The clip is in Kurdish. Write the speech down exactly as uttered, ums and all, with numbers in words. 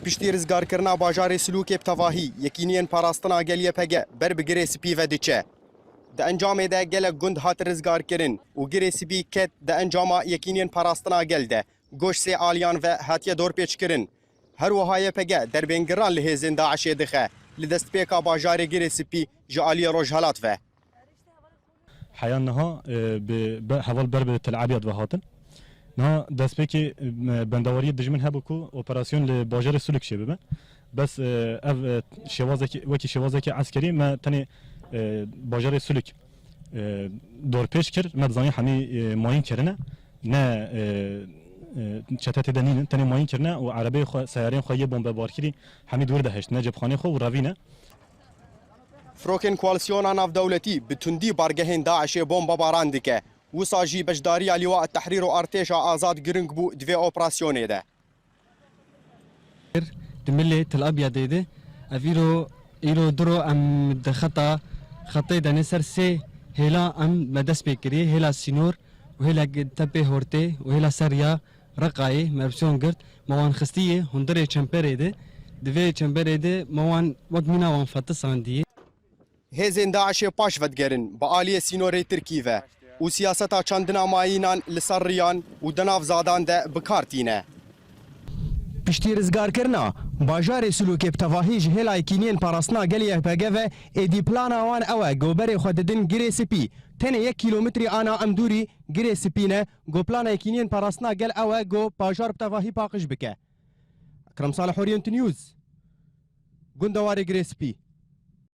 Piştî rizgarkirina bajarê Silûkê bi tevahî, Yekîniyên Parastina Gel Y P G ber bi Girê Spî ve diçe. Di encamê de gelek gund hat rizgarkirin û Girê Spî ket di encama Yekîniyên Parastina Gel de, goş sê aliyan ve hatiye dorpêçkirin. Her wiha Y P G derbên giran li hêzên DAIŞê dixe, li destpêka bajarê Girê Spî ji aliyê rojhelat ve. Heya niha, e, bi, be, heval ber bi Tel Abyad ve hatin. Niha destpêkê, e, bendewariyê dijmin hebû ku operasyon li bajarê Suluk çêbibe. Bes, e, ev, e, şêwazekî, wekî şêwazekî eskerî me tenê, e, bajarê Suluk, e, dorpêç kir. Me dizanî hemî, e, mayîn kirine. Ne, e, e, çete tê de nînin, tenê mayîn kirine û erebeyê xwe, seyareyên xwe yê bombebarkirî hemî dûr de hişt. Ne cepxanê xwe û revî ne. Firokên Koalisyona Navdewletî bi tundî bargehên DAIŞê bombebaran dike. Wisa jî beşdariya Lîwa Tehrîr û Artêşa Azad giring bû di vê operasyonê de. Di milê Tel Abyadê de ev îro, îro diro em di xeta, xetê de ne ser sê hêla em me dest pê kiriye, hêla sînor û hêla tepê hortê û hêla ser ya Reqayê me opsiyon girt, me wan xistiye hundirê çemperê de, di vê çemberê de me wan wek mîna wan fetisandiye. Hêzên DAIŞê paş vedigerin bi aliyê sînorê Tirkî ve û siyaseta çandina mayînan li ser riyan û di nav zadan de bi kar tîne. Piştî rizgarkirina bajarê Silûkê bi tevahî ji hêla Yekîniyên Parastina Gelê Y P G ve, êdî plana wan ew e, ku berê xwe didin Girê Spî, tenê yek kîlometrî ana em dûrî Girê Spî ne, ku plana Yekîniyên Parastina Gel ew e, ku bajar bi tevahî paqij bike. Ekrem Salih, Orient News, Gundewarê Girê Spî.